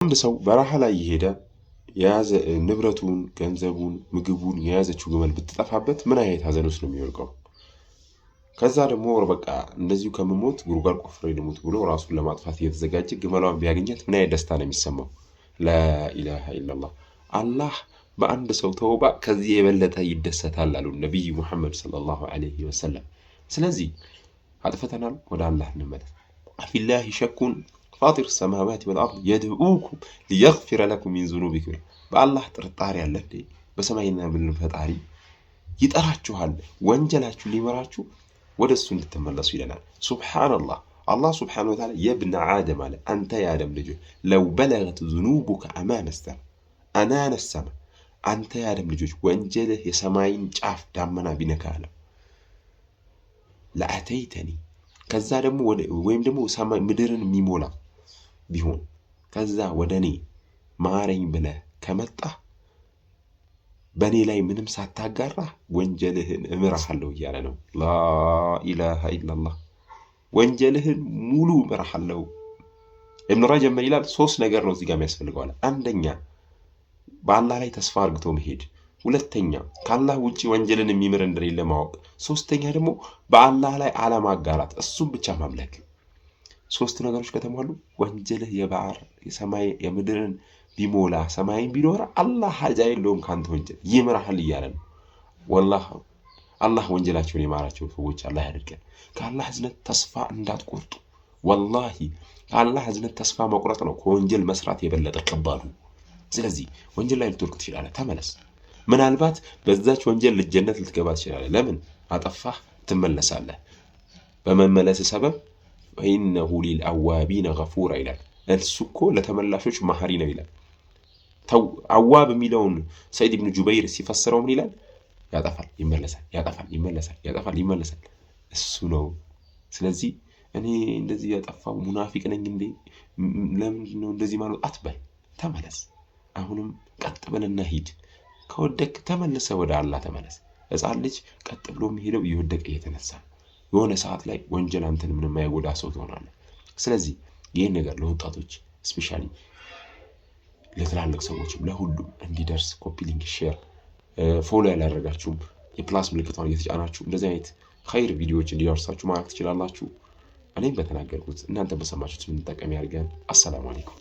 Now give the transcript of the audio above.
አንድ ሰው በረሃ ላይ የሄደ የያዘ ንብረቱን፣ ገንዘቡን፣ ምግቡን የያዘችው ግመል ብትጠፋበት ምን አይነት ሀዘን ውስጥ ነው የሚወድቀው? ከዛ ደግሞ በቃ እንደዚሁ ከምሞት ጉድጓድ ቆፍሬ ልሙት ብሎ ራሱን ለማጥፋት እየተዘጋጀ ግመሏን ቢያገኛት ምን አይነት ደስታ ነው የሚሰማው? لا إله إلا الله። አላህ በአንድ ሰው ተውባ ከዚህ የበለጠ ይደሰታል አሉ ነቢይ ሙሐመድ صلى الله عليه وسلم። ስለዚህ አጥፍተናል፣ ወደ አላህ እንመለስ። أفي الله شك فاطر السماوات والأرض يدعوكم ليغفر لكم من ذنوبكم። በአላህ ጥርጣሬ አለ እንዴ? በሰማይና ምድር ፈጣሪ ይጠራችኋል፣ ወንጀላችሁ ሊመራችሁ ወደ እሱ እንድትመለሱ ይለናል። سبحان الله። አላህ سبحانه وتعالى يا ابن آدم አለ፣ አንተ የአደም ልጅ لو بلغت ذنوبك عنان السماء፣ አንተ የአደም ልጆች ወንጀልህ የሰማይን ጫፍ ዳመና ቢነካ አለ لأتيتني፣ ከዛ ደግሞ ወይም ደግሞ ምድርን የሚሞላ ቢሆን ከዛ ወደ እኔ ማረኝ ብለህ ከመጣህ በእኔ ላይ ምንም ሳታጋራ ወንጀልህን እምርሃለሁ እያለ ነው። لا إله إلا الله፣ ወንጀልህን ሙሉ እምርሃለሁ። ኢብኑ ረጀብ ምን ይላል? ሶስት ነገር ነው እዚህ ጋር የሚያስፈልገዋል። አንደኛ በአላህ ላይ ተስፋ አርግቶ መሄድ፣ ሁለተኛ ከአላህ ውጭ ወንጀልን የሚምር እንደሌለ ማወቅ፣ ሶስተኛ ደግሞ በአላህ ላይ አለማጋራት፣ እሱም ብቻ ማምለክ። ሶስት ነገሮች ከተሟሉ ወንጀልህ የባህር የሰማይ የምድርን ቢሞላ ሰማይን ቢኖር አላህ ሀጃ የለውም ከአንተ ወንጀል ይምራሃል እያለ ነው። والله አላህ ወንጀላቸውን የማራቸው ሰዎች አላህ ያድርገን። ከአላህ እዝነት ተስፋ እንዳትቆርጡ። والله ከአላህ እዝነት ተስፋ መቁረጥ ነው ከወንጀል መስራት የበለጠ ከባዱ። ስለዚህ ወንጀል ላይ ልትወድቅ ትችላለህ፣ ተመለስ። ምናልባት በዛች ወንጀል ልጀነት ልትገባ ትችላለህ። ለምን አጠፋህ? ትመለሳለህ። በመመለስ ሰበብ فإنه للأوابين غفورا ይላል። እሱ እኮ ለተመላሾች መሐሪ ነው ይላል። أواب የሚለውን ሰዒድ ብን ጁበይር ሲፈስረው ምን ይላል? ያጠፋል፣ ይመለሳል፣ ያጠፋል፣ ይመለሳል፣ ያጠፋል፣ ይመለሳል። እሱ ነው። ስለዚህ እኔ እንደዚህ ያጠፋው ሙናፊቅ ነኝ እንዴ? ለምንድን ነው እንደዚህ ማለት አትበል። ተመለስ። አሁንም ቀጥ በልና ሂድ። ከወደክ ተመልሰ ወደ አላህ ተመለስ። ሕፃን ልጅ ቀጥ ብሎ የሚሄደው እየወደቀ እየተነሳ የሆነ ሰዓት ላይ ወንጀል አንተን ምንም የማይጎዳ ሰው ትሆናለህ። ስለዚህ ይህን ነገር ለወጣቶች especially ለትላልቅ ሰዎችም ለሁሉም እንዲደርስ copy link፣ share፣ follow ያላደረጋችሁም የ plus ምልክቷን እየተጫናችሁ እንደዚህ አይነት ኸይር ቪዲዮዎች እንዲደርሳችሁ ማድረግ ትችላላችሁ። እኔም በተናገርኩት እናንተ በሰማችሁት የምንጠቀም ያድርገን። السلام عليكم።